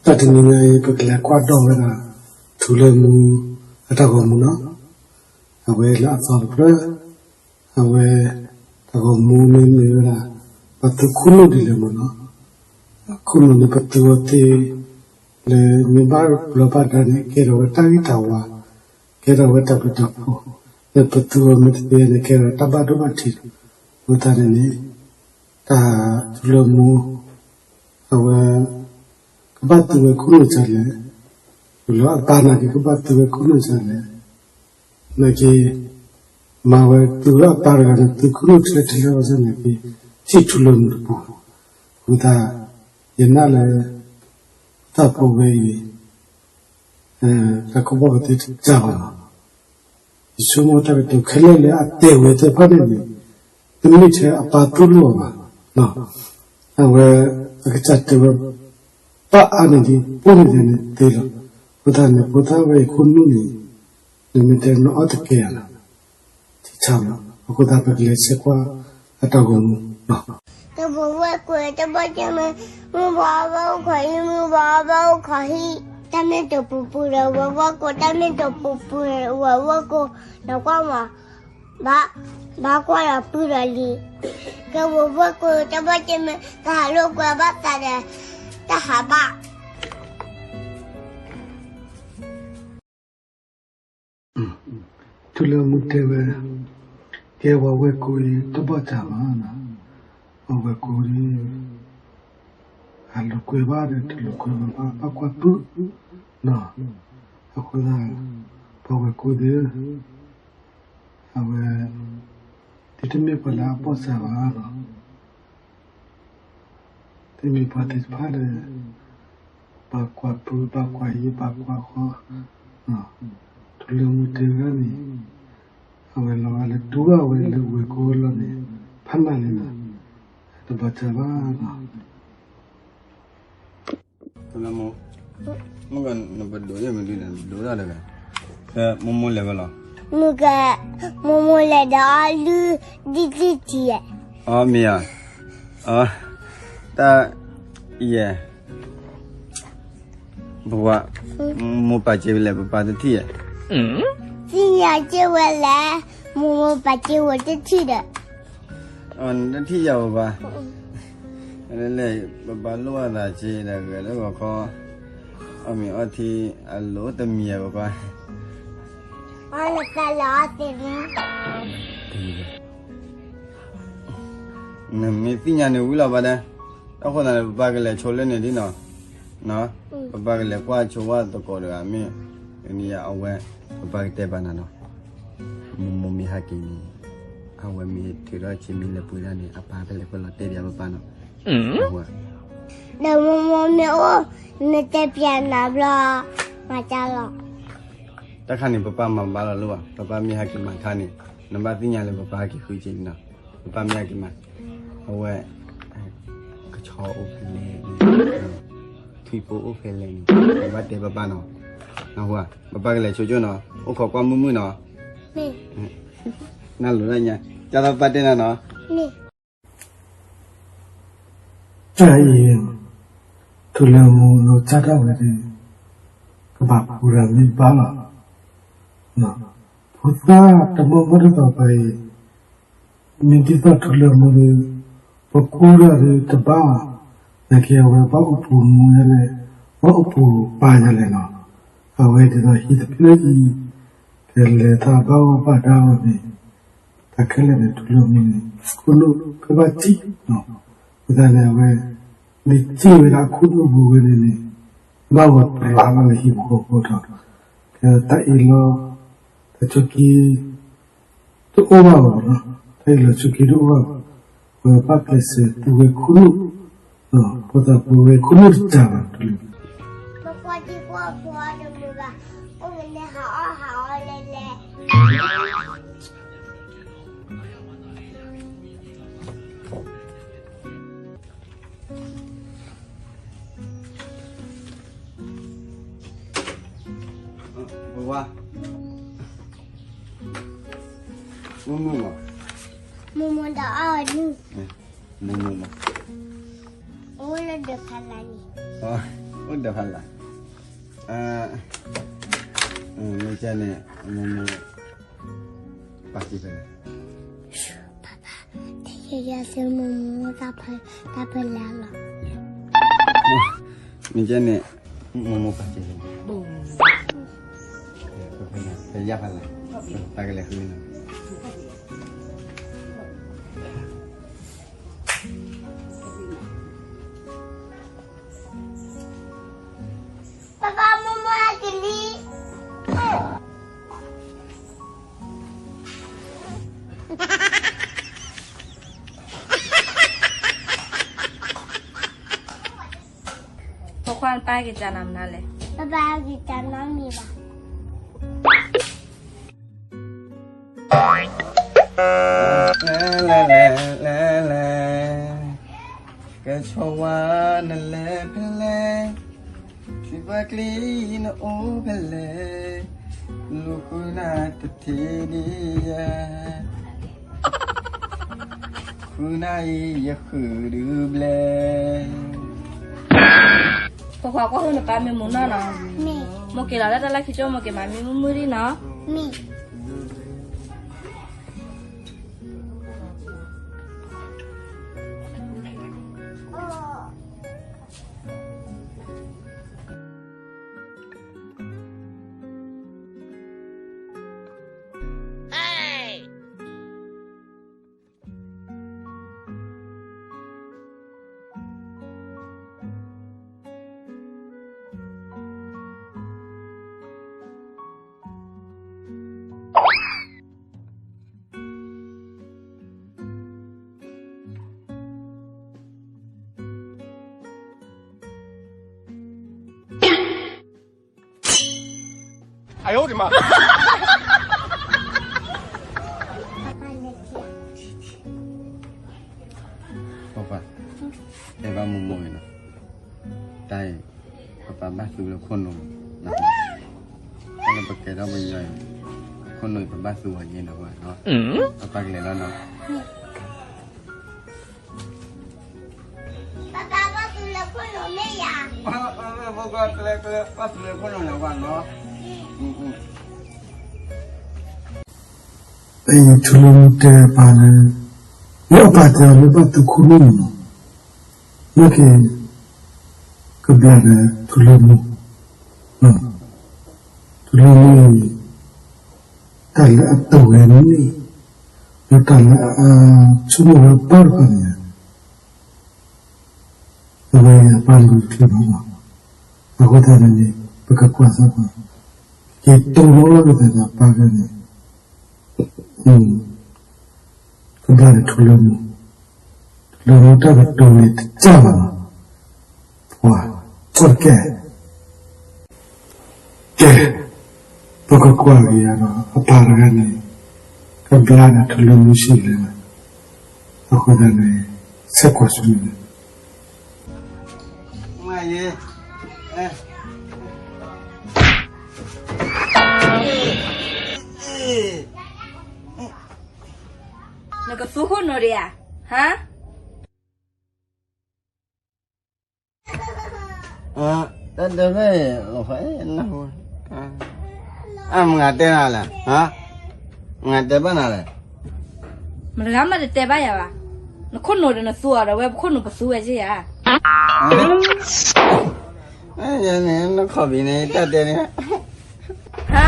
တနံၤညါအံၤ ပကလဲၤကွၢ်ဒီးဝဲဒၣ် ထူလၢမူအတၢ်ဂီၤမူနီၤ. အဝဲလၢအသီတဖျၢၣ်, အဝဲ တၢ်ဂီၤမူန့ၣ်မ့ၢ်ဝဲဒၣ် ပှၤသူခိၣ်နူာ်ဒ်လဲၣ်မ့ၢ်နီၤ. ခိၣ်နူာ်န့ၣ် ပသူအီၤသ့ လၢမ့ၢ်ဘၣ်ဘျီဘၣ်ဒါန့ၣ် ကဲထီၣ်ဝဲတၢ်ဂ့ၢ်တၢ်ဝါ, ကဲထီၣ်ဝဲတၢ်ဘျုးတၢ်ဖှိၣ်, လၢပသူအီၤမ့ၢ်တသ့န့ၣ် ကဲထီၣ်တၢ်ဘၣ်ဒိဘၣ်ထံး. အဃိသတးန့ၣ်န့ၣ် တၢ်ထူလၢမူ အဝဲ ကဘၣ်သူဝဲခိၣ်နူာ်ဒ်လဲၣ်, လၢအပၢ်နာ်က့ ကဘၣ်သူဝဲခိၣ်နူာ်ဒ်လဲၣ်, နာ်က့ မၤဝဲသူဝဲအပၢ်တဂၤန့ၣ် သူခိၣ်နူာ်ထဲထဲလီၤစၢ်နာ်က့ ထံၣ်ထူလၢမူတပူၤ. အဃိသတး ယနာ်လၢ တၢ်ဖိဝဲအံၤ တၢ်ကူၣ်ဘၣ်ကူၣ်သ့တစှၤဘၣ်လီၤ. ယဆိကမိၣ်တၢ်ကတိၤခဲလၢာ်လၢအတဲဝဲသ့ၣ်တဖၣ်န့ၣ်န့ၣ် တမ့ၢ်ထဲအပၢ်သိၣ်လိအီၤဘၣ်. အဝဲ အကစၢ်တဲဝဲ ဘၣ်အါန့ၢ်ဒ်ပိၢ်န့ၣ်ဒဲးန့ၣ်သ့လီၤ. အဃိသတးန့ၣ် ဖိသၣ်ဝဲအံၤခိၣ်နူာ်န့ၣ် နမ့ၢ်တဲနအီၣ်တကဲဧါလီၤ. ထံဆါမး အဃိသတး ပကလဲၤဆဲးကွၢ် အတၢ်ဂီၤမူ တဘိဝဲၢ်ကိးတဘၣ်ကဲမ့ၢ် မုၢ်ဘီဘၣ်အိၣ်ခီဟံၣ် မုၢ်ဘီဘၣ်အိၣ်ခီဟံၣ် တၢ်မ့ၢ်တပူၤပူၤဒီးဝဲၢ်ကိး တၢ်မ့ၢ်တပူၤပူၤ ဝဲၢ်ကိး ဒီးကွၢ်မး ဘၣ် ဘၣ်ကွၢ်ဒီးပုၢ်ဒီးလံၤ ကဲဝဲၢ်ကိးတဘၣ်ကဲမ့ၢ် တၢ်ဟးလိာ်ကွဲဘၣ်သးဒီး တၢ်ဟးဘၣ် ထူလၢမူတဲဝဲ ကဲဝဲၢ်ကိးအံၤတဘၣ်စၢ်ဘၣ်, ပဝဲၢ်ကိးန့ၣ် ဟးလိာ်ကွဲဘၣ်ဒီး တလိာ်ကွဲဘၣ်ဘၣ် ဘၣ်ကွၢ်ပုၢ်နီၤ. အဃိသတး ပဝဲၢ်ကိးသ့ၣ် အဝဲ ဒ်တမ့ၢ်ပှၤလၢအဘၣ်စၢ်ဘၣ်နီၤ. တမ့ၢ်ပှၤသ့ၣ်တဖၣ်ဒီး ဘၣ်ကွၢ်ပုၢ် ဘၣ်ကွၢ်ဟံၣ် ဘၣ်ကွၢ်ဃီ, ထူလၢမူတဲဝဲဒၣ်န့ၣ် အဝဲလီၤဂာ်လၢတူၢ်ဘၣ်ဝဲလၢဝဲၢ်ကိးလီၤန့ၣ် ဖးနးန့ၣ်လီၤ. တဘၣ်စၢ်ဘၣ်နီၤ. ထူလၢမူ, မ့ၢ်ကနပဒိးယဲၢ်မနုၤန့ၣ် ဒိးဒၣ်တဂၤ, မိၢ်မိၢ်လဲၤဝဲလီၤ. မုၢ်ကဲ, မိၢ်မိၢ်လဲၤဒီးအီၣ်လုၢ်ဒ်တထံၣ်ယဲၢ်. အီ မ့ၢ်ဧါ, အီ တၢ် ယဲၢ် ပဝဲ, မိၢ်ပာ်စ့ဝဲလဲၣ် ပပၢ်တထံၣ်ယဲၢ်. သ့ၣ်ညါစ့ဝဲလဲၣ်, မိၢ်မိၢ်ပာ်စ့ဝဲတထံၣ်ဒီး နတထံၣ်ယၤပပၢ်, လဲၣ် ပပၢ်လိၣ်အသးစ့ဒီးဂဲၤလၢဂီၤခီ, အီၣ်မ့ၤအီထံ အလိၣ်တမံၤယၤပပၢ်, နမ့ၢ်သ့ၣ်ညါန့ၣ်ဝံၤလီၤဘၣ်ဒဲ, အဃိသတးန့ၣ် ပပၢ်ကလဲၤဆိလၢန့ၣ်ဒ်နီၤ, ပပၢ်ကလဲၤကွၢ်ဆိဝဲသကိးတဂၤမ့ၢ်, တနံၤအံၤအဝဲ, ပပၢ်ကတဲဘၣ်နၤနီၤ, မိၢ်မိၢ်မ့ၢ်ဟဲက့ၤန့ၣ်, အဝဲမ့ၢ်ထုးထီၣ်ဆံမ့ၢ်လဲၤပှ့ၤဒၣ်န့ၣ် အပၢ်ဖဲလဲၣ်ဖဲလဲၣ်တဲပၠးပပၢ်နီၤ, ဒီးမိၢ်မိၢ်မ့ၢ်အိၣ်, မ့ၢ်တဲပၠးနၤဘျီ, မၤကၢ်လီၤ. တၢ်ခါန့ၣ် ပပၢ်မၤဘၣ်လီၤလိၣ်ဘၣ်, ပပၢ်မ့ၢ်ဟဲက့ၤမၤခါန့ၣ်, နဘၣ်သ့ၣ်ညါလၢပပၢ်ဟဲက့ၤဃုစ့လံနီၤ, ပပၢ်မ့ၢ်ဟဲက့ၤမၤ, အဝဲ, ကဆီအိၣ်ဖဲလဲၣ်, ထွံၣ်ဖိအိၣ်ဖဲလဲၣ်န့ၣ်, နဘၣ်တဲပပၢ်နီၤ, ပပၢ်ကလဲၤဆိကၠိနီၤ, အိၣ်ခိးကွၢ်မုၢ်မုၢ်နီၤ, နလိၣ်ညါ, ကၢ်သီပၢ်တဲနၤနီၤ. တၢ်အံၤ, ထူလၢမူလိာ်စၢ်ဒၣ်ဝဲဒီး, ကဘၣ်ပူၤဒီးမ့ၢ်ဘၣ်လီၤ. ဖိသၣ်တမီၢ်မီၢ်တသီၣ်ပှၤအံၤ, မ့ၢ်ဒ်သိးထူလၢမူဒီး, ပကူဒီးတဘၣ်, နာ်က့အဝဲဘၣ်အိၣ်ပူၤမူဒ်လဲၣ်, ဘၣ်အိၣ်ပူၤပၢ်ဒ်လဲၣ်နီၤ. အဝဲဒ်သိးဟံၣ်တဖျၢၣ်အံၤ, ကလဲၤတၢ်ဘၣ်အီၣ်ဘၣ်ဒါဝဲန့ၣ်, တၢ်ခဲလၢာ်န့ၣ် ထူလၢမူန့ၣ် ခိၣ်နူာ်ကဘၣ်စံၣ်, အဃိသတးန့ၣ်အဝဲ, မ့ၢ်စံၣ်ဝဲဒၣ်အခိၣ်နူာ်ပူၤဝဲန့ၣ်န့ၣ်, ဘၣ်ဝဲပြးလီၤလၢဟံၣ်ဖိဃီဖိဒီး, ကဲတၢ်အ့ၣ်လိာ်, တၢ်ဆိးက့ တအိၣ်ဘၣ်ဘၣ်နီၤ, တၢ်အ့ၣ်လိာ်ဆိးက့တအိၣ်ဘၣ်ဘၣ်, ဝဲဘၣ်ကျဲးစၢးသူဝဲခိၣ်နူာ်, ဖိသၣ်ဖိဝဲခိၣ်နူာ်တစၢ်ဘၣ်တလၢ ပကွၢ်ထံကွၢ်ဖိတမုာ်ဘၣ်, အိၣ်ကနဲဟးအီၣ်ဟးအီလဲလဲ ပဝါ, မုၢ်မုၢ်မး, မုၢ်မုၢ်ဒီးအီၣ်နုၢ်, မုၢ်မုၢ်မး, အိၣ်လၢဒၢးဖးလၢ်န့ၣ်, အိၣ်ဒီးဖးလၢ်, မ့ၢ်ကဲန့ၣ်, မိၢ်မိၢ်, ပာ်စံးဖဲလဲၣ်, တယဲယဲစ့မိၢ်မိၢ်တၢ်ဖဲ, တၢ်ဖဲလဲၣ်လီၤ, မ့ၢ်ကဲန့ၣ်, မိၢ်မိၢ်ပာ်စံးဖဲလဲၣ်, ဖဲယဲဖးလၢ်, တၢ်ကလဲၤဃုန့ၣ် ပပၢ်မိၢ်မိၢ်ဟဲက့ၤလံ. ဖိခွါနပၢ်ဟဲက့ၤကနၤမနုၤလဲၣ်. ပပၢ်ဟဲက့ၤကနၤမ့ၢ်ဘၣ်. လဲၤလဲၤလဲၤလဲၤ, ကဲဆိဝါနလဲၤဖဲလဲၣ်, ထံဘၣ်ကျိနအိၣ်ဖဲလဲၣ်, လူၤဃုနၤတထံၣ်ဒံးယၤ, ဃုနၤအံၤယဃုဒုးဘျဲၣ်. ဖိခွါကွၢ်ဃုနပၢ်မ့ၢ်မူနီၢ်နီၤ, မိၢ်က့ၤလီၤလၢတၢ်လၢခံကၠိ မိၢ်က့ၤမၤမံမုၢ်မုၢ်ဒံးနီၤ. ပပၢ်, တဲဘၣ်မိၢ်မိၢ်အံၤနီၤ, တၢ်အံၤ, ပပၢ်ဘၣ်သူလၢခိၣ်နူာ်, တၢ်လၢပကဲထီၣ်ပယီၤအံၤ, ခိၣ်နူာ်အံၤပဘၣ်သူအီၤယဲနီၤ, ပပၢ်ကလဲၤလီၤနီၤ. ပပၢ်ဘၣ်သူလၢခိၣ်နူာ်မ့ၢ်ယၤ, ဘၣ်သူလၢခိၣ်နူာ်လၢၤဘၣ်နီၤ. အံၤထူလၢမူတဲပၢ်လၢ, လၢအပၢ်တဲအီၤလၢဘၣ်သူခိၣ်နူာ်န့ၣ်, နာ်က့ၤ, ကဘျါဒီးထူလၢမူ, ထူလၢမူအံၤ, တၢ်လၢအတဝဲန့ၣ်, ဒီးတၢ်လၢအဆိကမိၣ်ဝဲပၢ်တဖၣ်န့ၣ်, အဝဲအံၤအပၢ်လၢတချုးဘၣ်လီၤ. အဃိသတးန့ၣ်န့ၣ် ပကကွၢ်စၢ်ကွၢ်, က့ၤတိၢ်နီၣ်လီၤက့ၤသးဒီးပၢ်ဖဲန့ၣ်, ကဘျါဒီးထူလၢမူ, ထူလၢမူတၢ်ကတိၤန့ၣ်တစၢ်ဘၣ်လီၤ. ပှၤ, ကီၢ်တကဲ, ကဲ, ပကကွၢ်က့ၤဒီးအပၢ်တဂၤန့ၣ်, ကဘျါဒီးထူလၢမူဆံးလဲၣ်, အဃိသတးန့ၣ်, ဆဲးကွၢ်ဆူန့ၣ်, နကသူခိၣ်နူာ်ဒံးဧါ, ဟါ တၢ်တဲဘၣ်, မ့ၢ်တဲနၤလဲၣ်, မ့ၢ်တဲဘၣ်နၤလဲၣ်, မတဂၤမးတတဲဘၣ်ယၤဘၣ်, နခိၣ်နူာ်ဒီးနသူအီၤဒီးဝဲပခိၣ်နူာ်ပသူဝဲက့ယၤ, နခီၣ်ဖံးန့ၣ်တၢ်တဲန့ၣ်, ဟါ,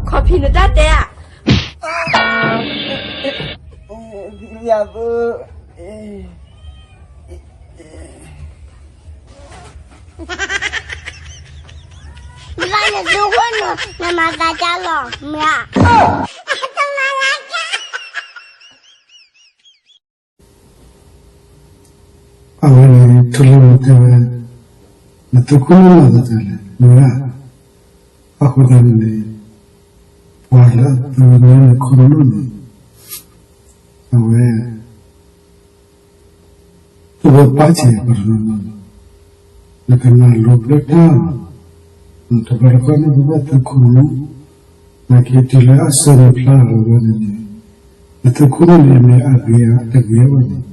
ခီၣ်ဖံးနတၢ်တဲဧါ, ယၤဘၣ် ဘၣ်နသူခိၣ်နူာ် နမၤသးဒ်လဲၣ်, မ့ၢ်ဧါ. အဝဲန့ၣ် ထူလၢမူတဲဝဲ, နသူခိၣ်နူာ်မၤသးဒ်လဲၣ်, မ့ၢ်ဧါ. အဃိသတးန့ၣ်န့ၣ်, ပှၤလၢအသူန့ၢ်နခိၣ်နူာ်န့ၣ်, အဝဲ ပဝဲပာ်စၢၤပှၤတနီၤနီၤ, နကနၢ်လိၤဘျၢတၢ်, တဘျီတခီၣ်န့ၣ် ပဘၣ်သူခိၣ်နူာ်, နာ်က့တုၤလၢအဆၢနုာ်ဖျါထီၣ်ဝဲန့ၣ်န့ၣ်, နသူခိၣ်နူာ်န့ၣ်မ့ၢ်အဂ့ၤအဂ့ၤဝဲန့ၣ်,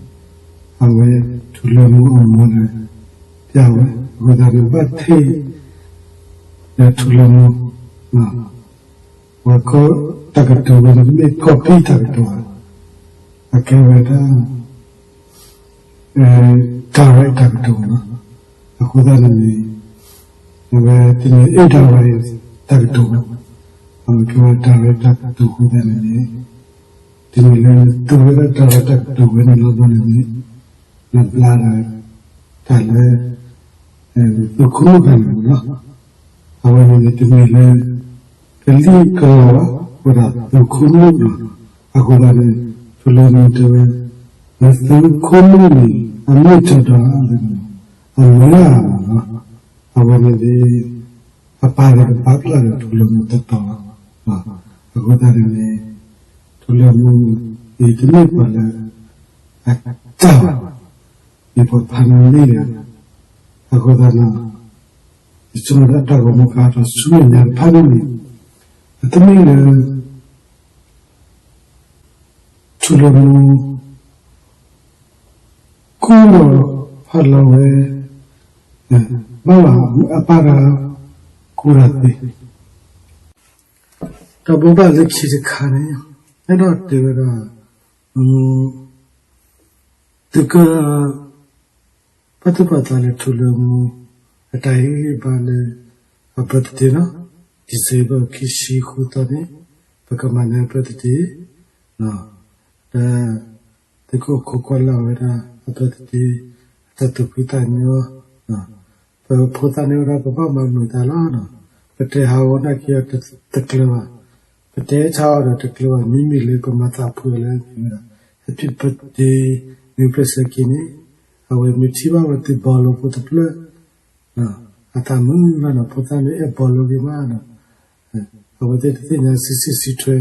အဝဲထူလၢမူအမိၢ်န့ၣ် ပျၢ်ဝဲ အဃိသတးန့ၣ် ဘၣ်ထံၣ် ဒီးထူလၢမူ ပှၤကီၢ်တၢ်ကတိၤဝဲန့ၣ် မ့ၢ်ကီၢ်ပံၣ်တၢ်ကတိၤဧါ, အကဲဝဲဒၣ် direct တၢ်ကတိၤလီၤ. အဃိသတးန့ၣ်န့ၣ် အဝဲတမ့ၢ် indirect တၢ်ကတိၤဘၣ်, အဝဲကဲဝဲ direct တၢ်ကတိၤအဃိသတးန့ၣ်န့ၣ် တမ့ၢ်လၢနသူဝဲဒၣ် direct တၢ်ကတိၤဝဲန့ၣ်လီၤဘၣ်န့ၣ်န့ၣ် နဘျါဒီး တၢ်လၢ သုးခိၣ်မုၣ်ဂၤန့ၣ်လီၤ. အဝဲန့ၣ်န့ၣ် တမ့ၢ်လၢ ကလံၣ်ကလီဘၣ်, အဃိဒီးသုးခိၣ်မုၣ်လီၤ. အဃိသတးန့ၣ် ထူလၢမူတဲဝဲ နသုးခိၣ်မုၣ်န့ၣ် အမ့ၢ်ကဒီးလၢ အမုၢ်လၢ်လီၤ. အဝဲန့ၣ်န့ၣ် အပာ်လီၤကပာ်ဖျါဒီးထူလၢမူတတီၤလီၤ. အဃိသတးန့ၣ်န့ၣ် ထူလၢမူန့ၣ် တမ့ၢ်ပှၤလၢ အတၢ်ဘၣ် မ့ၢ်ပှၤဖးန့ၢ်လံဒီး အဃိသတးန့ၣ် ယဆိကမိၣ်ဒၣ်တၢ်ဂီၤမူခါဒီးဆူမဲာ်ညါတဖၣ်န့ၣ်န့ၣ် အတမ့ၢ်လၢ ထူလၢမူ ကူၣ်လီၤဖးလီၤဝဲ ဘၣ်လီၤအပၢ်တဂၤ ကူၣ်တၢ်သ့ တၢ်ဘိးဘၣ်လၢခံတခါန့ၣ် အဲၣ်ဒိးတဲဝဲဒၣ် သုက ဘၣ်သူၣ်ပာ်သးလၢထူလၢမူ အတၢ်ဟ့ၣ်ဂံၢ်ဘါလၢ အ birthday နီၤ, December ခံဆံဃုသီန့ၣ် ပကမၤန့ၢ်အ birthday ဒီး သုကအိၣ်ခိးကွၢ်လၢ်ဝဲဒၣ်အ birthday အတၢ်သူၣ်ဖှံသးညီ, ပဖိသၣ်န့ၣ်ဝဲဒၣ် ပဘၣ်မၤမုာ်သးလီၤ. ပတဲဟးဂီၤနာ်က့ၤအီၤတကျၢၤဘၣ်, ပတဲဆါအီၤဒီးတကျၢၤဘၣ်, မ့မ့ၢ်လၢပမၤသးဖှံအီၤလၢ Happy birthday နံၣ်ပျဲၢ်ဆၢက့ၤန့ၣ် အဝဲမ့ၢ်ထံၣ်ဘၣ်ဝဲသုဘီလိဖိတဖျၢၣ် အသးမုာ်လီၤနီၤ, ဖိသၣ်မ့ၢ်အဲၣ်ဘီလိဂ့ၤမးနီၤ, အဝဲသ့ၣ်တသ့ၣ်ညါစံးစံးဆံးထွဲ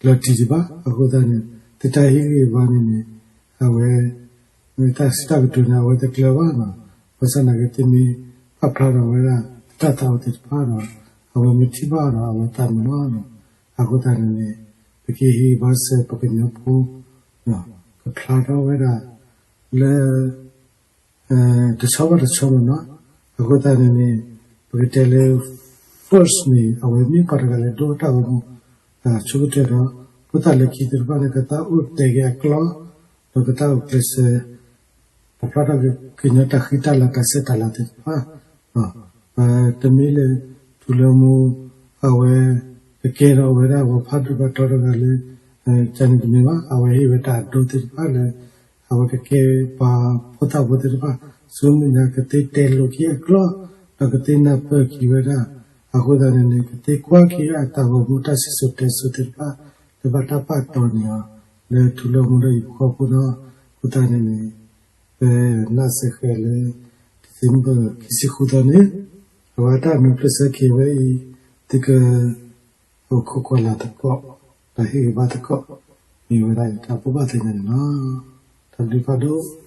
လီၤတံၢ်ဒံးဘၣ်. အဃိသတးန့ၣ် သုတၢ်ဟ့ၣ်ဂံၢ်ဘါန့ၣ်န့ၣ် အဝဲ မ့ၢ်တၢ်စံးတၢ်ကတိၤန့ၣ် အဝဲတကျၢၤဘၣ်နီၤ, ဘၣ်ဆၣ်သနာ်က့ သုမ့ၢ်ပာ်ဖျါထီၣ်ဝဲဒၣ် သုတၢ်သးအိၣ်သ့ၣ်တဖၣ်ဒီး အဝဲမ့ၢ်ထံၣ်ဘၣ်ဒီး အဝဲသးမုာ်လီၤနီၤ. အဃိသတးန့ၣ်န့ၣ် ပကဟ့ၣ်ဂံၢ်ဘါစၢၤပှၤကညီဖိ ကဖျါထီၣ်ဝဲဒၣ်လၢ တဆီဘၣ်တဆီမ့ၢ်နီၤ. အဃိသတးန့ၣ်န့ၣ် ပကတဲလၢ first န့ၣ် အဝဲမ့ၢ်ပှၤတဂၤလၢဒိၣ်တၢ်ဂီၤမူ ဆိကတၢၢ်ဒီး ဖိသၣ်လၢခံသ့ၣ်တဖၣ်န့ၣ် ကသးအိၣ်တဲာ်က့ၤအကျီၢ် ဒီးကသးအိၣ်ကျဲးစၢး ပာ်ဖျါထီၣ်ကညီတၢ်ဃံတၢ်လၤတၢ်ဆဲးတၢ်လၤသ့ၣ်တဖၣ် တမ့ၢ်လၢ ထူလၢမူ အဝဲ ကကဲထီၣ်ဝဲဒၣ်ပှၤဖးဒိၣ်ဖးထီတဂၤလၢ ကန့ၣ်တမ့ၢ်ဘၣ်, အဝဲဟ့ၣ်ဝဲတၢ်အဒိသ့ၣ်တဖၣ်လၢ အဝဲကကဲပှၤဖိသၣ်ဖိသ့ၣ်တဖၣ် ဆူမဲာ်ညါကသ့တဲလိာ်က့ၤအကျီၢ် ဒီးကသ့နၢ်ပၢၢ်က့ၤဝဲဒၣ်, အဃိသတးန့ၣ်န့ၣ် ကသ့ကွၢ်က့ၤအတၢ်ဂီၤမူတၢ်စံၣ်စိၤတဲစိၤသ့ၣ်တဖၣ် လၢဘၣ်တၢ်ပာ်တီၢ်န့ၢ်အီၤ လၢထူလၢမူဒီးဟံၣ်ဖိဃီဖိနီၤ. အဃိသတးန့ၣ်န့ၣ် ပနၢ်စ့ၢ်ဃဲၤလၢ December ခံဆံဃုသီန့ၣ် အဝဲတၢ်မ့ၢ်ပျဲၢ်ဆၢက့ၤဝဲအံၤ သုက အိၣ်ခိးကွၢ်လၢ်သကိး ဒီးဟ့ၣ်ဂံၢ်ဘါသကိး မ့ၢ်ဝဲဒၣ်ယတၢ်ဘိးဘၣ်သ့ၣ်ညါန့ၣ်လီၤ. တၢ်ဘျုးဖးဒိၣ်